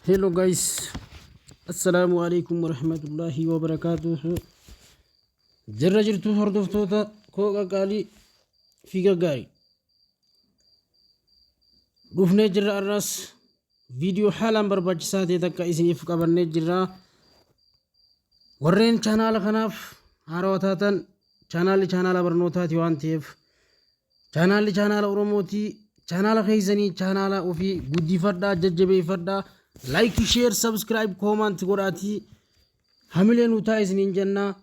Hello guys, Assalaamu alaikum warahmatullahi wabarakaatuhu. Jirra jirtu hordoftoota koo qaqqaalii fi gaggaarii. Dhufnee jirra arraas viidiyoo haalaan barbaachisaa ta'e takka isiniif qabannee jirra. Warreen chaanaala kanaaf haarawaa taatan, chaanaalli chaanaala barnootaati waan ta'eef, chaanaalli chaanaala Oromooti. Chaanaala keessanii, chaanaala ofii guddifadhaa, jajjabeeffadhaa, like, share, subscribe, comment godhaatii hamilee nu ta'a isiniin jennaa.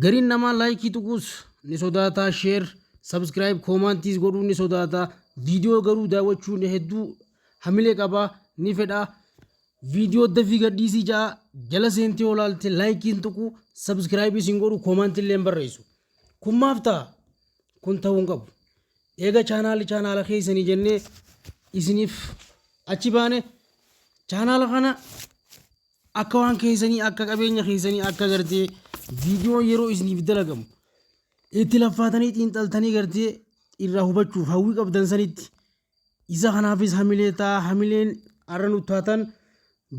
Gariin namaa like tuquus ni sodaataa, share, subscribe, commentiis godhuu ni sodaata. Viidiyoo garuu daawwachuu ni hedduu hamilee qabaa, ni fedhaa. Viidiyoo dafii gadhiisii ja'a jala seentee olaalte likeiin tuqu, subscribe hin godhu, commentii illee hin barreessu. Kun maaf ta'a? Kun ta'uu hin qabu. Eega chaanaalli chaanaala keessanii jennee isiniif achi baane, chaanaala kana akka waan keessanii, akka qabeenya keessanii, akka gartee viidiyoon yeroo isiniif dalagamu itti laffaatanii xiinxaltanii gartee irraa hubachuuf hawwii qabdan sanitti, isa kanaafis hamilee ta'a. Hamileen har'a nu taatan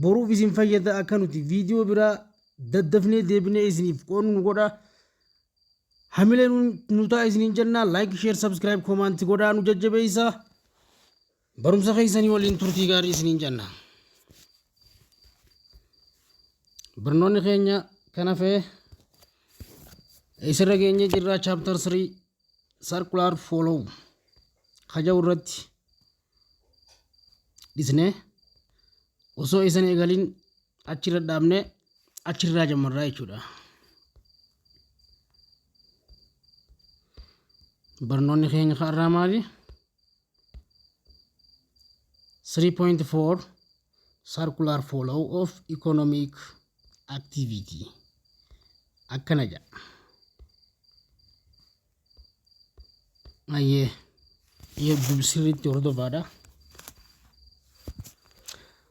boruuf isin fayyada, akka nuti viidiyoo biraa daddafnee deebinee isiniif qoodnu nu godha. Hamilee nu ta'a isiniin jennaa, like, share, subscribe, comment godhaa nu jajjabeessa. Barumsa keessanii waliin turtii gaarii isiniin jenna. Barnoonni keenya kana fee isirra geenye jirra, chapter 3 circular flow kaja'u irratti dhisnee, osoo isan eegalin achirra dhaabne, achirraa jammarraa jechuudha. Barnoonni keenya har'aa maali? 3.4 circular flow of economic activity akkana jedha. Ayyee, hedduu sirriitti hordofaadha.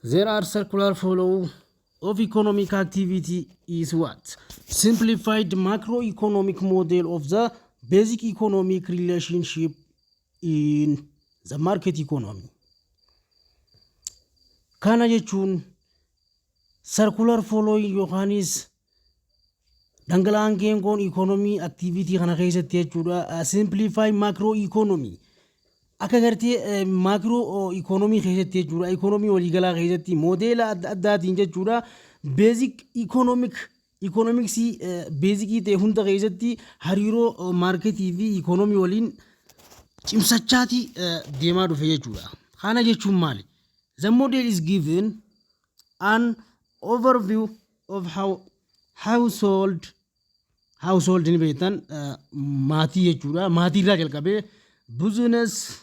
There are circular flow of economic activity is what? Simplified macroeconomic model of the basic economic relationship in the market economy. Kana jechuun circular flow yookaanis dhangala'aan geengoon economy activity kana keessatti jechuudha. Simplify macro economy akka gartee macro economy keessatti jechuudha. Economy waliigalaa keessatti moodeela adda addaatiin jechuudha. Basic economic economicsii basicii ta'e hunda keessatti hariiroo marketii fi economy waliin cimsachaati deemaa dhufe jechuudha. Kana jechuun maali? The model is given an overview of how household ni beektan, maatii jechuudha. Maatii irraa jalqabee business,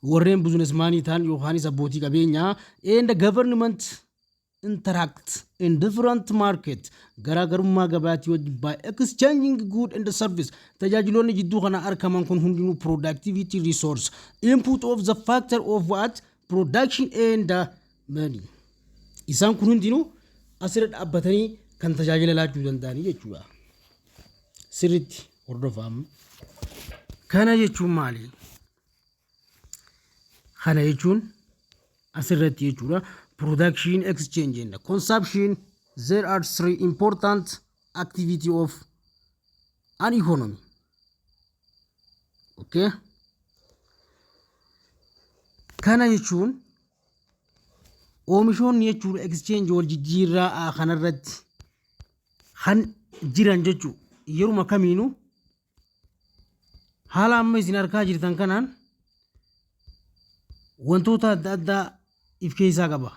warreen business manii ta'an yookaanis abbootii qabeenyaa, and government interact in different market, garaagarummaa gabaatii wajjin, by exchanging good and service. Tajaajiloonni jidduu kana argaman kun hundinuu productivity, resource input of the factor of what, production and money, isaan kun hundinuu asirra dhaabbatanii kan tajaajila laachuu danda'anii jechuudha. Sirritti hordofaa. Kana jechuun maali? Kana jechuun asirratti jechuudha. Production, exchange and consumption, there are three important activity of an economy. Okay? Kana jechuun oomishoonni jechuudha, exchange, wal jijjiirraa kanarratti kan jiran jechuudha. Yeruma kamiinuu haala amma isin argaa jirtan kanaan wantoota adda addaa if keessaa qaba.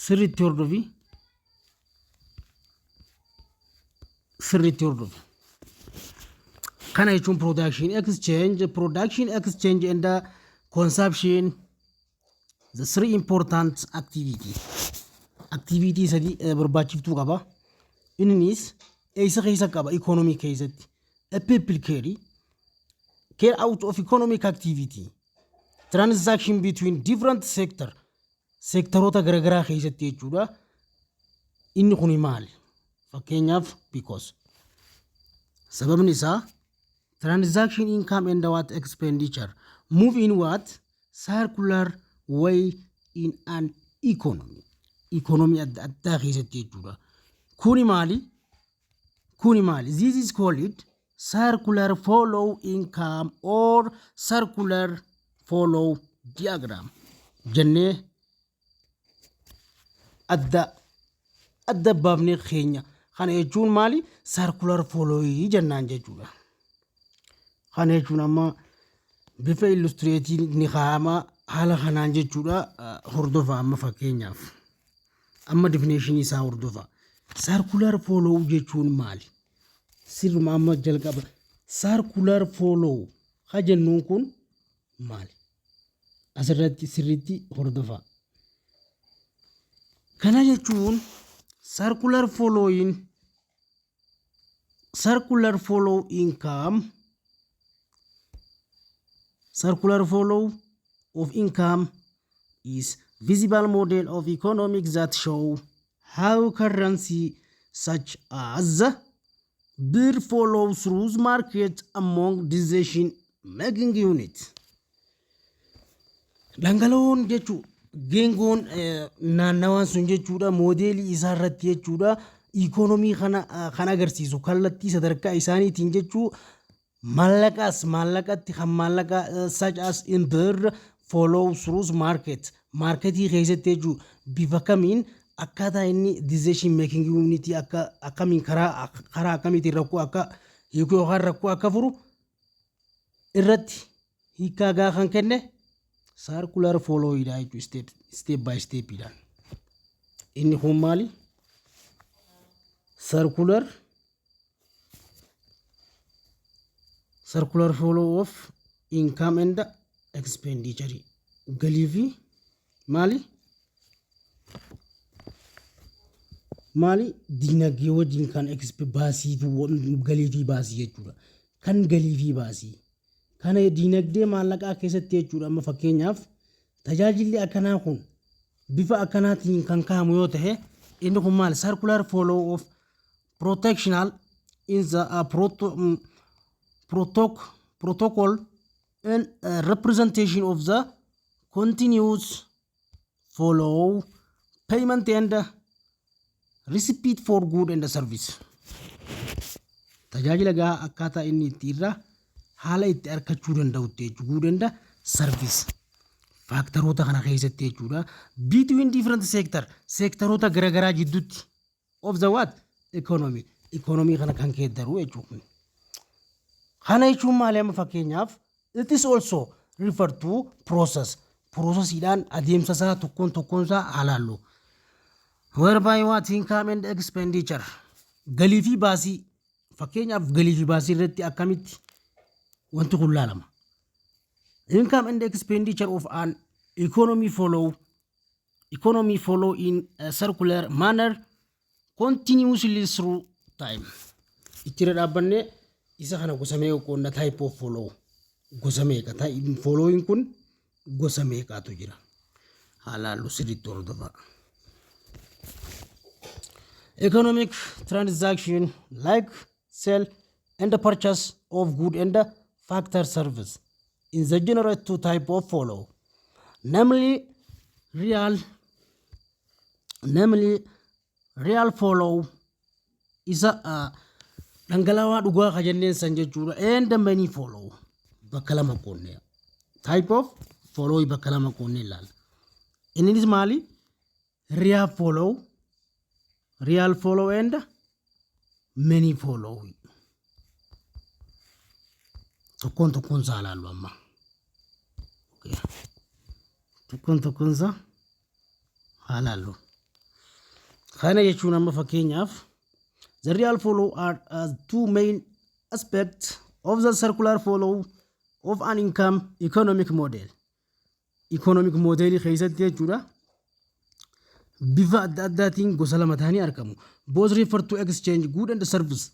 Sirriitti hordofi. Sirriitti hordofi. Kana jechuun production, exchange and consumption, the three important activity. Activity sadii barbaachiftuu qaba. Innis eessa keessa qaba? Economy keessatti. A people carry out of economic activity. Transaction between different sector, seektaroota garaagaraa keessatti jechuudha. Inni kun maali? Fakkeenyaaf, because sababni isaa transaction income and what, expenditure move in what, circular way in an economy. Economy adda addaa keessatti jechuudha. Kuni maali? Kuni maali? This is called circular flow income or circular flow diagram jennee adda adda baafnee keenya. Kana jechuun maali? Circular flow jennaan jechuudha. Kana jechuun amma bifa illustrateii ni kaa'ama haala kanaan jechuudha. Hordofa amma fakkeenyaaf. Amma definition isaa hordofa. Circular flow jechuun maali? Sirruma amma jalqaba. Circular flow ha jennuun kun maali? Asirratti sirriitti hordofa. Kana jechuun circular flow income, circular flow of income is visible model of economics that show how currency such as birr flow through market among decision making unit. Dhangala'oon jechuun geengoon naannawaan sun jechuudha, moodeelii isaa irratti jechuudha, ikoonomii kana kan agarsiisu kallattii sadarkaa isaaniitiin jechuu, maallaqaas maallaqatti kan maallaqa such as in birr flow through market, marketii keessatti jechuu, bifa kamiin akkaataa inni decision making unit akka akkamiin karaa akkamiitiin rakkoo akka hiikuu yookaan rakkoo akka furu irratti hiikaa gaa kan kenne circular flowidha jechuudha, step by stepidhaan. Inni kun maali? Circular flow of income and expenditure, galii fi maali? Maali dinagdee wajjin kan baasii fi galii fi baasii jechuudha. Kan galii fi baasii. Kana dinagdee maallaqaa keessatti jechuudha. Amma fakkeenyaaf tajaajilli akkanaa kun bifa akkanaatiin kan kaa'amu yoo ta'e, inni kun maali? Circular flow of protectional in the protocol and representation of the continuous flow payment and receipt for good and service. Tajaajila gahaa akkaataa inni itti irraa haala itti argachuu danda'utti jechuudha. Good and service. Factoroota kana keessatti jechuudha. Between different sector, sectoroota garaagaraa jidduutti of the what? Economy. Economy kana kan keeddaru jechuudha. Kana jechuun maali? Amma fakkeenyaaf it is also refer to process. Processiidhaan adeemsa isaa tokkoon tokkoon isaa haalaallu. Whereby what? Income and expenditure. Galii fi baasii, fakkeenyaaf galii fi baasii irratti akkamitti wanti kun laalama. Income and expenditure of an economy follow in a circular manner continuously through time. Itti irra dhaabbannee isa kana gosa meeqa qoonna? Type of flow gosa meeqa? Flowing kun gosa meeqaatu jira? Haalaallu, sirriitti hordofaa. Economic transaction like sale and the purchase of good and factor service in the generate two type of flow, namely real flow, isa dhangala'aa dhugaa ka jenneen san jechuudha, and money flow. Bakka lama qoonnee, type of flow bakka lama qoonnee ilaalla. Innis maali? Real flow and money flow. Tokkoon tokkoon isaa ilaallu amma. Tokkoon tokkoon isaa haa ilaallu. Kana jechuun amma fakkeenyaaf the real flow are two main aspects of the circular flow of an income economic model. Economic model keessatti jechuudha. Bifa adda addaatiin gosa lama ta'anii argamu. Both refer to exchange good and service.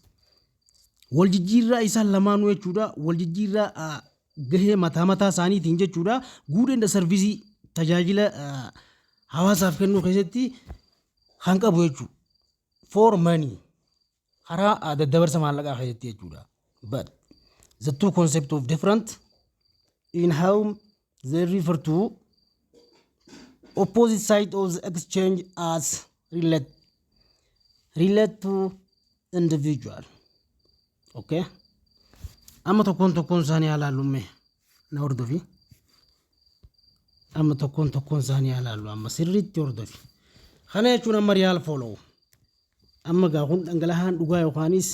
Wal jijjiirraa isaan lamaanuu jechuudha. Wal jijjiirraa gahee mataa mataa isaaniitiin jechuudha. Good and service, tajaajila hawaasaaf kennuu keessatti kan qabu jechuudha. For money, karaa daddabarsa maallaqaa keessatti jechuudha. But the two concept of different in how they refer to Opposite side of the exchange as relate to individual. Okay. Amma tokkoon tokkoon isaanii haa laallumme, na hordofi. Amma tokkoon tokkoon isaanii haa laallu, amma sirriitti hordofi. Kana jechuun amma real flow. Amma gaa kun dhangala'aan dhugaa yookaanis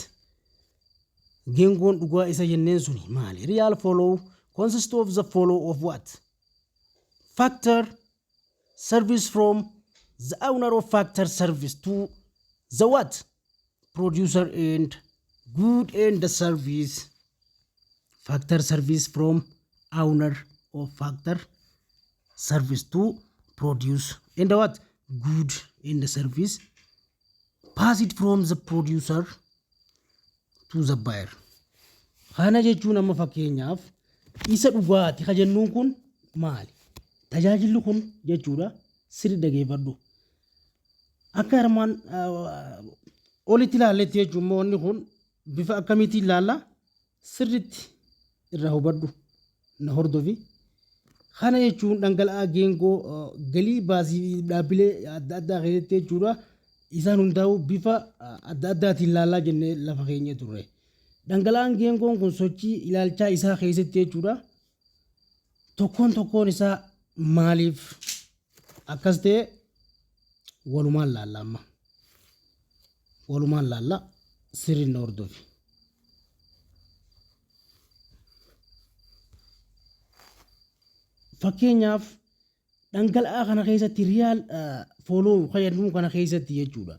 geengoon dhugaa isa jenneen suni maali? Real flow consist of the flow of what? Factor service from the owner of factor service to the what? Producer and good and the service. Factor service from owner of factor service to produce and what? Good and the service pass it from the producer to the buyer. Kana jechuun amma fakkeenyaaf isa dhugaati ka jennuun kun maali? Tajaajilli kun jechuudha, sirri dhageeffadhu. Akka armaan olitti ilaalletti jechuun immoo wanni kun bifa akkamiitiin ilaalla, sirritti irraa hubadhu, na hordofi. Kana jechuun dhangala'aa geengoo galii baasii dhaabbilee adda addaa keessatti jechuudha. Isaan hundaa'u bifa adda addaatiin ilaallaa jennee lafa keenya turre. Dhangala'aan geengoon kun sochii ilaalchaa isaa keessatti jechuudha. Tokkoon tokkoon isaa maaliif akkas ta'e walumaan laalla amma. Walumaan laalla, sirri na hordofi. Fakkeenyaaf dhangala'aa kana keessatti real flow fayyadamuu kana keessatti jechuudha.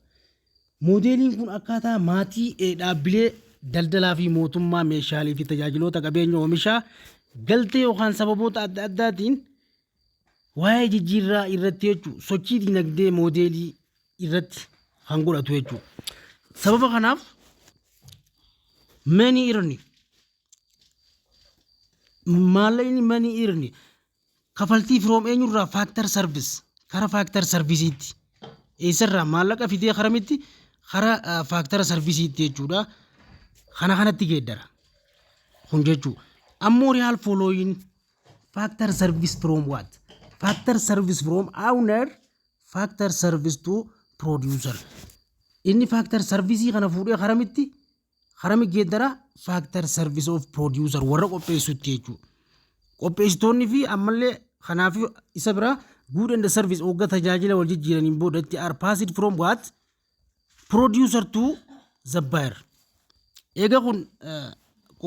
Moodeeliin kun akkaataa maatii dhaabbilee daldalaa fi mootummaa meeshaalee fi tajaajiloota qabeenya oomishaa galtee yookaan sababoota adda addaatiin waa'ee jijjiirraa irratti jechuudha, sochii dinagdee moodeelii irratti kan godhatu jechuudha. Sababa kanaaf money earned, maallaqni money earned kafaltii from eenyurraa? Factor service, kara factor serviceiitti. Eessarraa maallaqa fidee karamitti? Kara factor serviceiitti jechuudha. Kana kanatti geeddara kun jechuudha. Ammoo real flowing factor service from what? Factor service from owner factor service to producer. Inni factor serviceii kana fuudhee karamitti karami geeddara? Factor service of producer, warra qopheessutti jechuudha. Qopheessitoonni fi ammallee kanaaf isa biraa good and service hogga tajaajila wal jijjiiraniin boodatti are passed from what? Producer to the buyer. Eega kun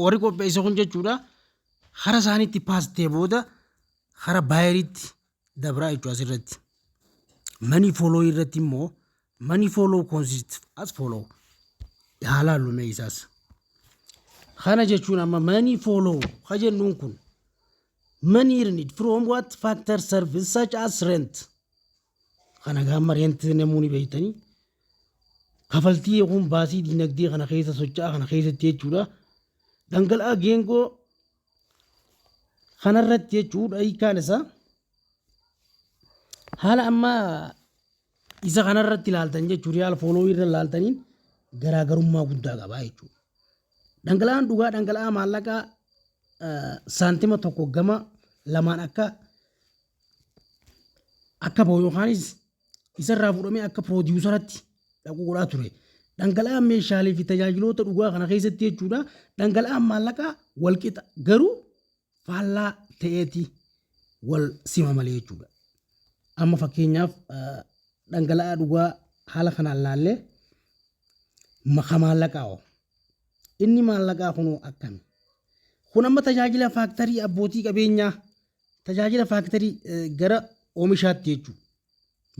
warri qopheesse kun jechuudha hara isaaniitti pass ta'e booda hara buyeriitti dabraa jechuudha asirratti. Money flow irratti immoo money flow consist as follow haalaan lume isaas. Kana jechuun amma money flow ka jennuun kun money earned from what? Factor service such as rent. Kana gaama rent namoonni beektanii kafaltii yookiin baasii dinagdee kana keessa socho'aa kana keessatti jechuudha. Dhangala'aa geengoo kanarratti jechuudha, hiikaan isaa haala ammaa isa kanarratti ilaaltan jechuudha, real flow irra ilaaltaniin garaagarummaa guddaa qaba jechuudha. Dhangala'aan dhugaa dhangala'aa maallaqaa saantima tokko gama lamaan akka bahu yookaanis isarraa fuudhamee akka produceratti dhaqu godhaa ture. Dhangala'aan meeshaalee fi tajaajiloota dhugaa kana keessatti jechuudha, dhangala'aan maallaqaa wal qixa garuu faallaa ta'eeti wal sima malee jechuudha. Amma fakkeenyaaf dhangala'aa dhugaa haala kanaan laallee maka maallaqaa hoo. Inni maallaqaa kunoo akkami? Kun amma tajaajila factorii abbootii qabeenyaa, tajaajila factorii gara oomishaatti jechuudha.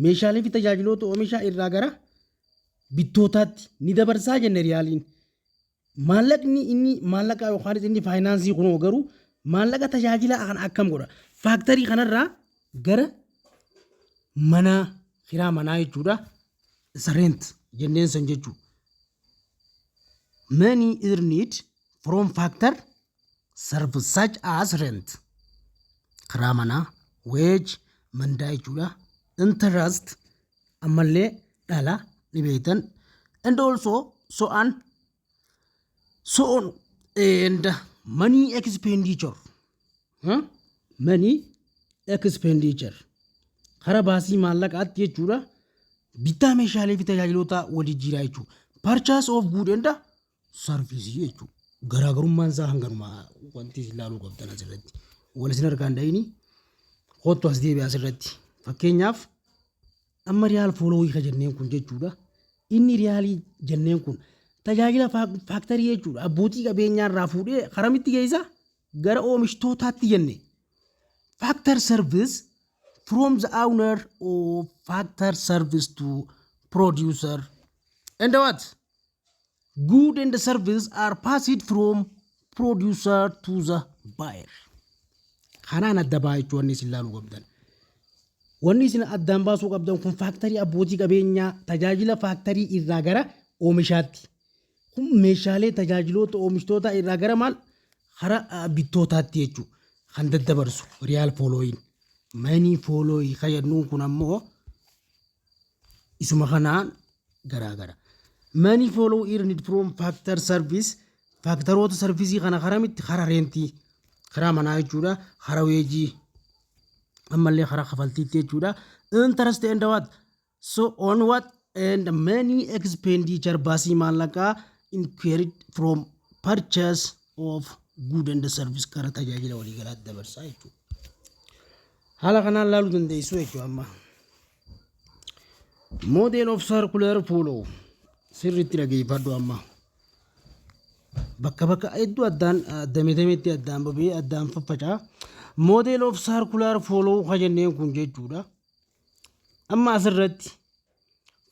Meeshaalee fi tajaajiloota oomishaa irraa gara bittootaatti ni dabarsaa jenne realiin. Maallaqni inni maallaqaa yookaanis inni financeii kunoo garuu maallaqa tajaajila kana akkam godha? Factorii kanarraa gara mana kiraa manaa jechuudha. Isa rent jenneen san jechuudha. Money earned from factor service such as rent, kiraa manaa, wage, mandaa jechuudha. Interest, ammallee dhala ni beektan. And also so on and money expenditure. Huh? Money expenditure. Kara baasii maallaqaatti jechuudha. Bittaa meeshaalee fi tajaajiloota wal jijjiiraa jechuudha. Purchase of good and service jechuudha. Garaagarummaan isaa hanganuma wanti isin ilaaluu qabdan asirratti. Wal isin harkaan dhayini kottu as deebi'a asirratti. Fakkeenyaaf, amma real flowii ka jenneen kun jechuudha. Inni realii jenneen kun tajaajila factorii jechuudha. Abbootii qabeenyaa irraa fuudhee karamitti geessa? Gara oomishtootaatti jenne. Factor service from the owner of factor service to producer, and what good and service are passed from producer to the buyer. Kanaan adda baa jechuun wanni isin ilaaluu qabdan. Wanni isin addaan baasuu qabdan kun factorii abbootii qabeenyaa tajaajila factorii irraa gara oomishaatti. Kun meeshaalee tajaajiloota oomishtoota irraa gara maal kara bittootaatti jechuudha. Kan daddabarsu real flowiin. Money flowii kan jennuun kun ammoo isuma kanaan garaagara. Money flow earned from factor service, factoroota serviceii kana karamitti? Kara rentii, karaa manaa jechuudha, kara wageii, ammallee karaa kafaltiitti jechuudha. Interest and what so on what and many expenditure, baasii maallaqaa incurred from purchase of good and service kara tajaajila waliigalaatti dabarsaa jechuudha. Haala kanaan laaluu dandeessu jechuudha amma. Model of circular flow sirriitti dhageeffadhu amma. Bakka bakka hedduu addaan dame dameetti addaan babee addaan faffaca'a. Model of circular flow ka jenneen kun jechuudha. Amma asirratti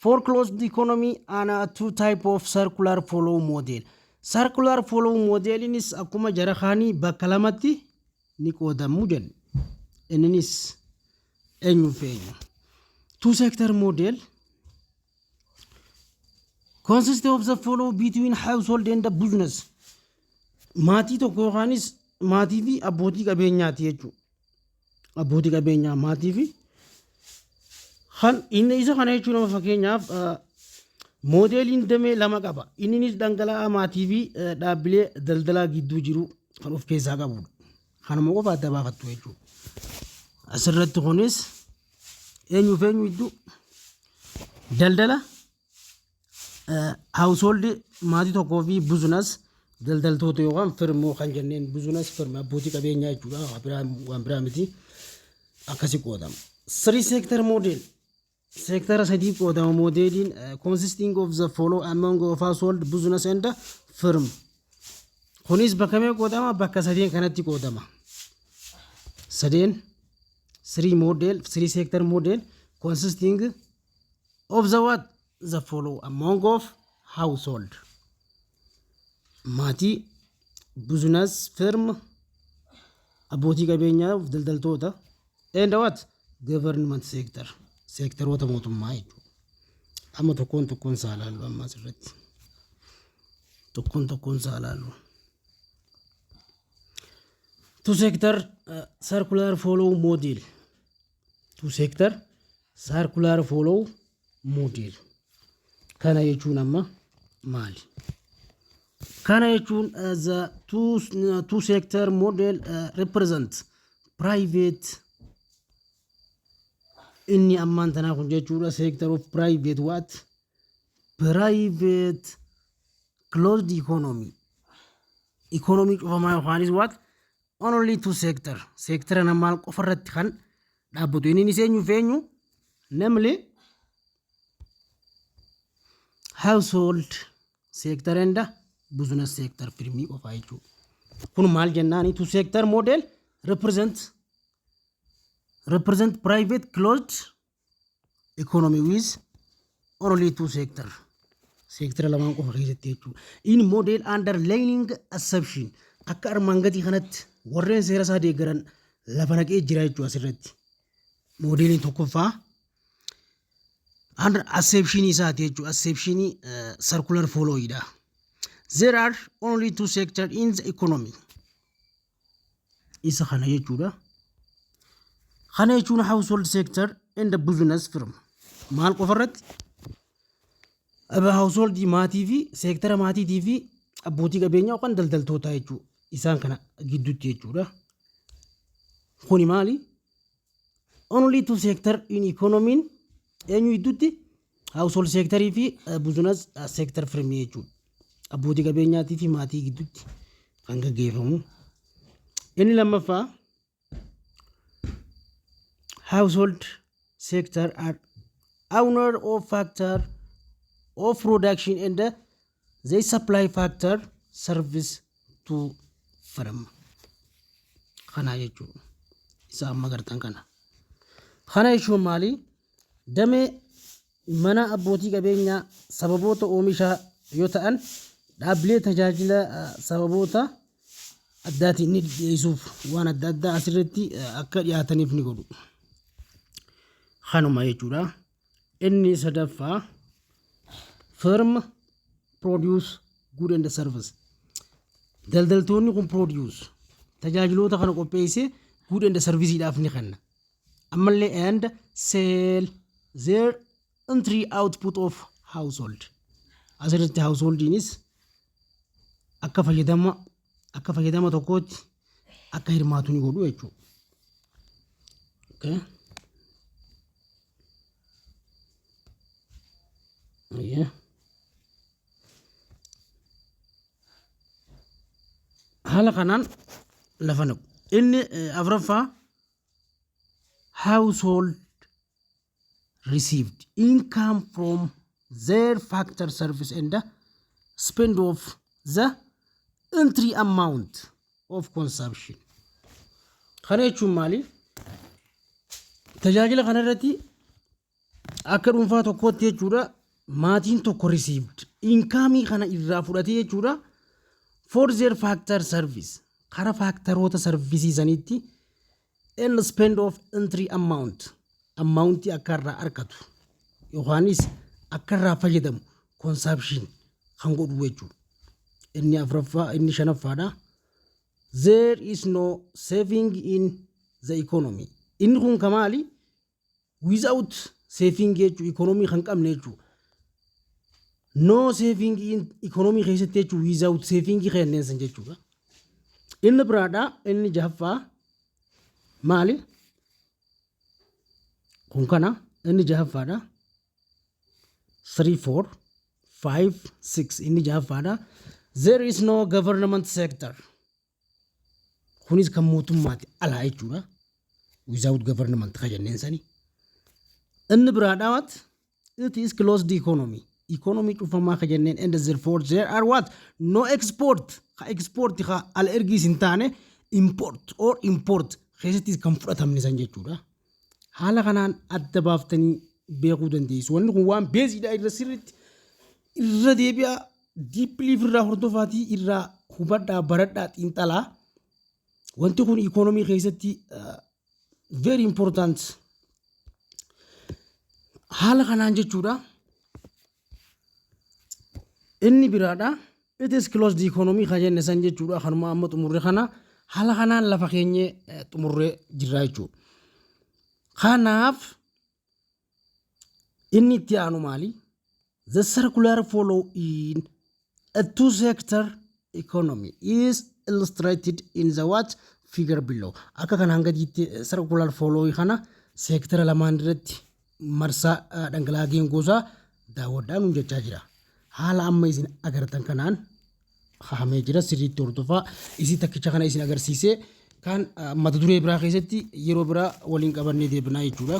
for closed economy and a two type of circular flow model. Circular flow modelinis akkuma jara kaanii bakka lamatti ni qoodamu jenne. Inninis eenyu fi eenyu? Two sector model consist of the flow between household and the business. Maatii tokko yookaanis maatii fi abbootii qabeenyaati jechuudha. Abbootii qabeenyaa maatii fi kan inni isa kana jechuun, nama fakkeenyaaf modeliin damee lama qaba. Inninis dhangala'aa maatii fi dhaabbilee daldalaa gidduu jiru kan of keessaa qabudha. Kanuma qofa adda baafattu jechuudha. Asirratti kunis eenyuuf eenyu gidduu? Daldala household maatii tokkoo fi business daldaltoota yookaan firmoo kan jenneen, business firm abbootii qabeenyaa jechuudha. Waan biraa miti, akkasi qoodama. Three sector model, sectora sadii qoodama modeliin, consisting of the flow among of household, business and firm. Kunis bakka meeqa qoodama? Bakka sadeen kanatti qoodama. Sadeen, three model, three sector model consisting of the what? The flow among of household, maatii, business firm, abbootii qabeenyaa, daldaltoota, and what? Government sector, sectoroota mootummaa jechuudha. Amma tokkoon tokkoon isaa ilaallu, amma asirratti tokkoon tokkoon isaa ilaallu. Two sector circular flow model. Two sector circular flow model. Kana jechuun amma maali? Kana jechuun the two sector model represent private, inni ammaan tanaa kun jechuudha, sector of private what? Private closed economy. Economy cufamaa yookaanis what? Only two sector. Sectora namaa qofa irratti kan dhaabbatu. Inni eenyu fi eenyu? Namni household sector and business sector firmii qofaa jechuudha. Kun maal jennaani? Two sector model represent private closed economy with only two sector. Sectora lamaan qofa keessatti jechuudha. In model underlying assumption akka armaan gadii kanatti warreen seera isaa deeggaran lafa naqee jira jechuudha asirratti. Modeliin tokkoffaa under assumption isaati jechuudha. Assumption circular flowidha. There are only two sector in the economy. Isa kana jechuudha. Kana jechuun household sector and the business firm. Maal qofa irratti? Household maatii fi sectora maatiitii fi abbootii qabeenyaa yookaan daldaltootaa jechuudha. Isaan kana gidduutti jechuudha. Kuni maali? Only two sector in economy eenyu gidduutti? Household sectorii fi business sector firmii jechuudha. Abbootii qabeenyaatii fi maatii gidduutti kan gaggeeffamu. Inni lammaffaa, household sector are owner of factor of production and they supply factor service to firm. Kana jechuudha. Isa amma gartan kana. Kana jechuun maali? Damee mana abbootii qabeenyaa sababoota oomishaa yoo ta'an, dhaabbilee tajaajila sababoota addaatiin ni dhiyeessuuf waan adda addaa asirratti akka dhiyaataniif ni godhu. Kanuma jechuudha. Inni sadaffaa, firm produce good and service. Daldaltoonni kun produce tajaajiloota kana qopheessee good and serviceidhaaf ni kenna. Ammallee and sell their entire output of household. Asirratti householdiinis akka fayyadama tokkootti akka hirmaatu ni godhu jechuudha. Okay. Yeah. Haala kanaan lafa naqu. Inni afuraffaa, household received income from their factor service and the spend of the entire amount of consumption. Kana jechuun maali? Tajaajila kana irratti akka dhuunfaa tokkootti jechuudha, maatiin tokko received income kana irraa fudhatee jechuudha, for their factor service, kara factoroota serviceii saniitti, and spend of entire amount, amountii akka irraa argatu yookaanis akka irraa fayyadamu consumption kan godhu jechuudha. Inni afuraffaa, inni shanaffaadha. There is no saving in the economy. Inni kun kamaali? Without saving jechuun economy kan qabne jechuudha. No saving in economy keessatti jechuun without saving kenneen san jechuudha. Inni biraadha, inni jahaffaa maali? Kun kana, inni jahaffaadha. 3, 4, 5, 6, inni jahaffaadha. There is no government sector. Kunis kan mootummaati alaa jechuudha. Without government kan jenneen sani. Inni biraadha, what? It is closed economy. Economy cufamaa kan jenneen, and therefore there are what? No export. Ka export ka ala ergiis hin taane, import or import keessattis kan fudhatamne san jechuudha. Haala kanaan adda baaftanii beekuu dandeessu. Wanni kun waan baseiidha, irra sirriitti irra deebi'aa, deeply irraa hordofaatii irraa hubadhaa, baradhaa, xiinxalaa. Wanti kun economy keessatti very important. Haala kanaan jechuudha. Inni biraadha. It is closed economy kan jenne san jechuudha. Kanuma amma xumurre kana haala kanaan lafa keenyee xumurree jirra jechuudha. Kanaaf inni itti aanu maali? The circular flow in a two sector economy is illustrated in the what? Figure below. Akka kanaan gaditti circular flow kana sectora lamaan irratti marsaa dhangala'aa geengoosaa daawwadhaa nuun jechaa jira. Haala amma isin agartan kanaan kaa'amee jira, sirriitti hordofaa. Isii takkicha kana isin agarsiisee kan mata duree biraa keessatti yeroo biraa waliin qabannee deebinaa jechuudha.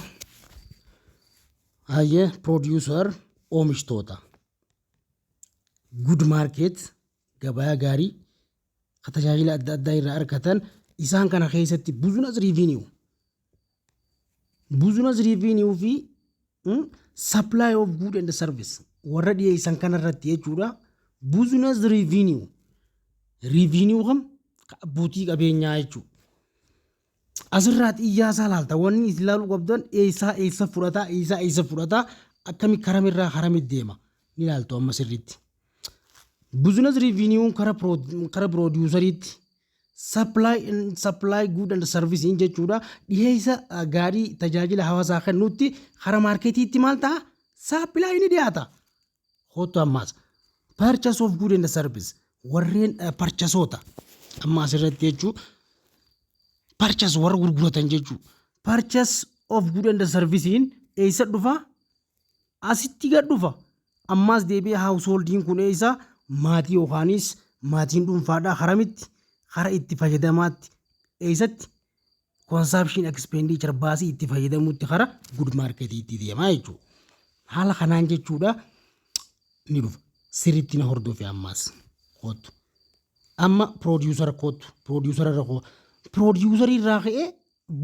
Hayyee, producer, oomishtoota. Good market, gabaa gaarii ka tajaajila adda addaa irraa argatan, isaan kana keessatti business revenue. Business revenue fi supply of good and service warra dhiyeessan kanarratti jechuudha. Business revenue. Revenue kam? Abbootii qabeenyaa jechuudha. Asirraa xiyyaasaa laalta, wanni isin ilaaluu qabdan eessaa eessa fudhataa, eessaa eessa fudhataa, akkami karamirraa karamitti deema ni ilaaltu amma sirriitti. Business revenue kara produceriitti supply good and service jechuudha. Dhiyeessa gaarii tajaajila hawaasaa kennuutti kara marketiitti maal ta'a? Supply ni dhiyaata. Hoottu ammaas purchase of good and service, warreen purchaseoota amma asirratti jechuu, purchase warra gurguratan jechuu, purchase of good and serviceiin eessa dhufa? Asitti gad dhufa. Ammaas deebi'ee householdiin kun eessa? Maatii yookaanis maatiin dhuunfaadhaa karamitti? Kara itti fayyadamaatti. Eessatti? Consumption expenditure, baasii itti fayyadamuutti, kara good marketiitti deemaa jechuudha. Haala kanaan jechuudha ni dhufa. Sirriitti na hordofe ammaas kootu. Amma producer kootu, producer irra koo, producer irraa ka'ee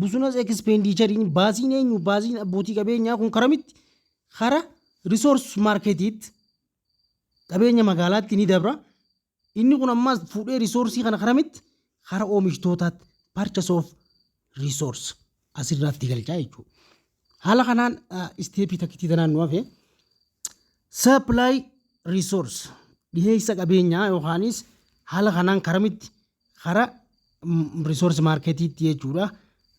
business expenditureiin, baasiin eenyu, baasiin abbootii qabeenyaa kun karamitti? Kara resource marketiitti, qabeenya magaalaatti ni dabra. Inni kun ammaas fuudhee resourceii kana karamitti? Kara oomishtootaatti, purchase of resource asirratti galchaa jechuudha. Haala kanaan stepii takkitii tanaan nu hafe, supply resource, dhiheessa qabeenyaa yookaanis haala kanaan karamitti? Kara resource marketiitti jechuudha.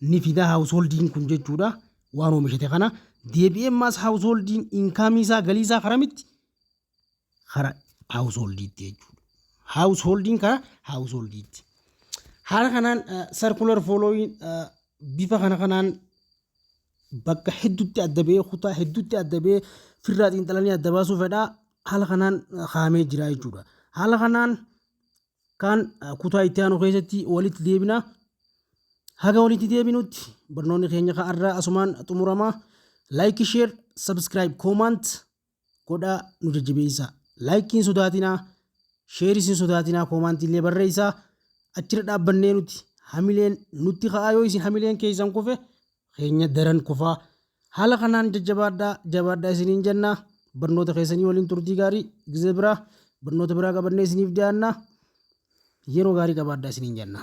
Ni fida householdiin kun jechuudha waan oomishate kana. Deebi'ee ammaas householdiin incomeii isaa, galii isaa karamitti? Kara householdiitti jechuudha. Householdiin kara householdiitti. Haala kanaan circular flowiin bifa kana kanaan bakka hedduutti adda ba'ee, kutaa hedduutti adda ba'ee, firraa xiinxalanii adda baasuu fedhaa, haala kanaan kaa'amee jira jechuudha. Haala kanaan kan kutaa itti aanu keessatti walitti deebina. Haga walitti deebinutti barnoonni keenya har'aa asumaan xumurama. Like, share, subscribe, comment godhaa nu jajjabeessaa. Likeiin sodaatinaa, shareis hin sodaatinaa, commentii illee barreessaa. Achirra dhaabbannee nuti hamileen nutti ka'aa. Yoo isin hamileen keessan kufe, keenya daran kufaa. Haala kanaan jajjabaadhaa, jabaadhaa isiniin jenna. Barnoota keessanii waliin turtii gaarii. Gizee biraa barnoota biraa qabannee isiniif dhiyaanna. Yeroo gaarii qabaadhaa isiniin jenna.